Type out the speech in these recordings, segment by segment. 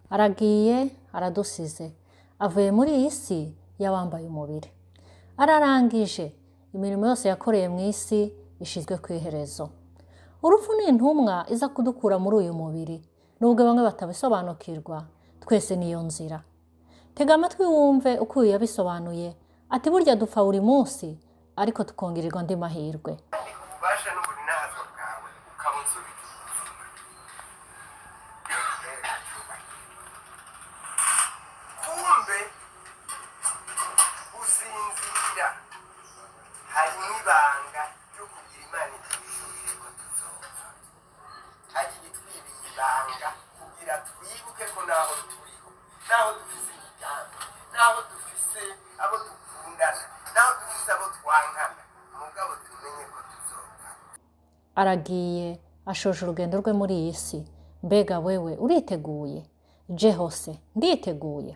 Aragiye, aradusize, avuye muri iyi si y'abambaye umubiri. Ararangije, imirimo yose yakoreye mu isi ishizwe ku iherezo. Urupfu ni intumwa iza kudukura muri uyu mubiri, nubwo bamwe batabisobanukirwa, twese niyo nzira. Tega amatwi wumve uko uyu yabisobanuye, ati burya dupfa buri munsi, ariko tukongererwa andi mahirwe. Kandi ububasha n'ubuninahazo bwawe ukaba unsubije ubuzima. Kumbe gusinzira harimo ibanga ryo kugira Imana itwishurire ko tuzopfa. Hagiye itwibiye ibanga kugira twibuke ko naho turiho, naho dufise imigambi, naho dufise abo dukundana, naho dufise abo twankana, mugabo tumenye ko tuzopfa. Aragiye, ashoje urugendo rwe muri iyi si. Mbega wewe uriteguye? Je hose nditeguye.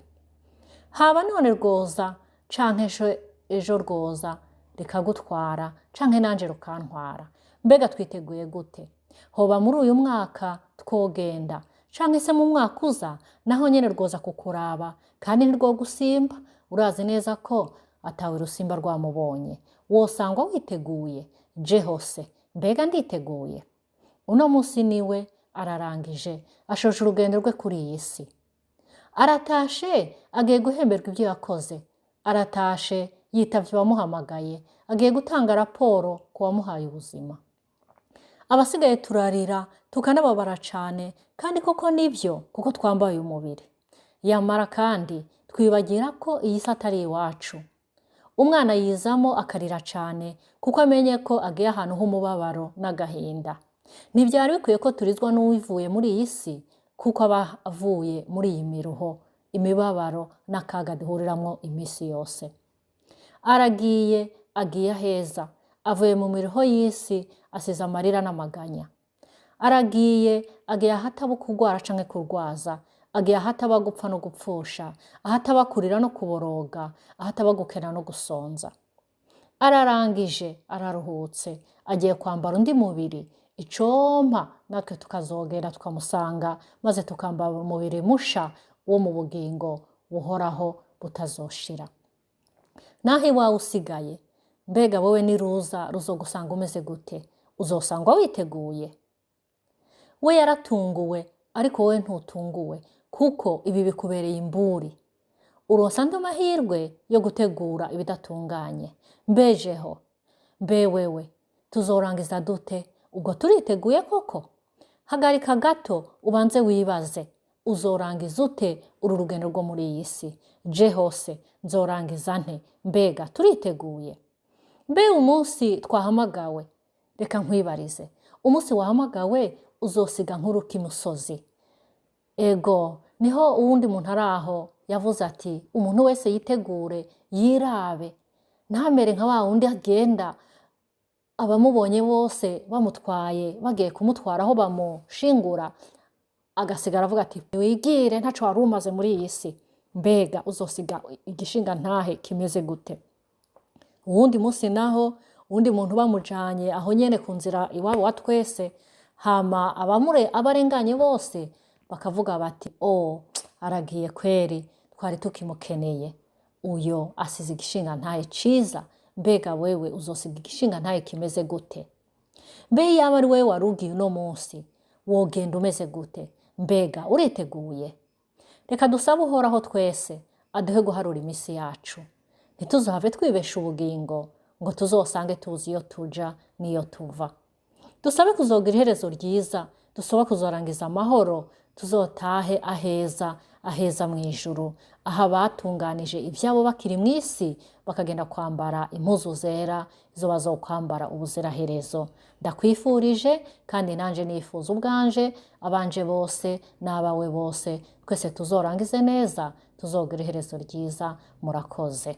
Haba none rwoza canke ejo rwoza rikagutwara canke nanje rukantwara. Mbega twiteguye gute? Hoba muri uyu mwaka twogenda canke se mu mwaka uza naho nyene rwoza kukuraba kandi ntirwogusimba, urazi neza ko atawe rusimba rwamubonye. Wosangwa witeguye? Je hose mbega nditeguye. Uno munsi niwe ararangije, ashoje urugendo rwe kuri iyi si. Aratashe, agiye guhemberwa ibyo yakoze. Aratashe, yitavye abamuhamagaye, agiye gutanga raporo ku wamuhaye ubuzima. Abasigaye turarira, tukanababara cane, kandi koko nivyo, kuko twambaye umubiri. Yamara kandi twibagira ko iyi si atari iwacu. Umwana yizamo akarira cane, kuko amenye ko agiye ahantu h'umubabaro n'agahinda. Ntivyari bikwiye ko turizwa n'uwivuye muri iyi si, kuko aba avuye muri iyi miruho, imibabaro n'akaga duhuriramwo imisi yose. Aragiye, agiye aheza, avuye mu miruho y'isi, asize amarira n'amaganya. Aragiye, agiye ahataba kurwara canke kurwaza, agiye ahataba gupfa no gupfusha, ahataba kurira no kuboroga, ahataba gukena no gusonza. Ararangije, araruhutse, agiye kwambara undi mubiri, icompa natwe tukazogenda tukamusanga, maze tukambara umubiri musha wo mu bugingo buhoraho butazoshira. Naho iwawe usigaye, mbega wowe niruza ruzogusanga umeze gute? Uzosangwa witeguye? We yaratunguwe, ariko wowe ntutunguwe, kuko ibi bikubereye imburi. Uronsa andi mahirwe yo gutegura ibidatunganye. Mbejeho, mbe wewe, tuzorangiza dute? Ubwo turiteguye koko? Hagarika gato ubanze wibaze, uzorangiza ute uru rugendo rwo muri iyi si? Je hose nzorangiza nte? Mbega turiteguye? Mbe umunsi twahamagawe, reka nkwibarize, umunsi wahamagawe uzosiga nkuruka imusozi. Ego, niho uwundi muntu ari aho yavuze ati umuntu wese yitegure, yirabe, ntamere nka wa wundi agenda abamubonye bose bamutwaye, bagiye kumutwara aho bamushingura, agasigara avuga ati wigire ntaco wari umaze muri iyi si. Mbega uzosiga igishinga ntahe kimeze gute? Uwundi munsi naho uwundi muntu bamujanye aho nyene ku nzira iwabo wa twese, hama abarenganye bose bakavuga bati o aragiye kweri, twari tukimukeneye, uyo asize igishinga ntahe ciza. Mbega wewe uzosiga igishinga ntahe kimeze gute? Mbe yaba ari wewe warugiye uno munsi, wogenda umeze gute? Mbega uriteguye? Reka dusabe Uhoraho twese aduhe guharura imisi yacu, ntituzohave twibesha ubugingo ngo tuzosange tuzi iyo tuja n'iyo tuva. Dusabe kuzogira iherezo ryiza, dusabe kuzorangiza amahoro, tuzotahe aheza, aheza mu ijuru, aho abatunganije ivyabo bakiri mw'isi bakagenda kwambara impuzu zera, izo bazokwambara ubuziraherezo. Ndakwifurije kandi nanje nifuza ubwanje, abanje bose n'abawe bose, twese tuzorangize neza, tuzogira iherezo ryiza. Murakoze.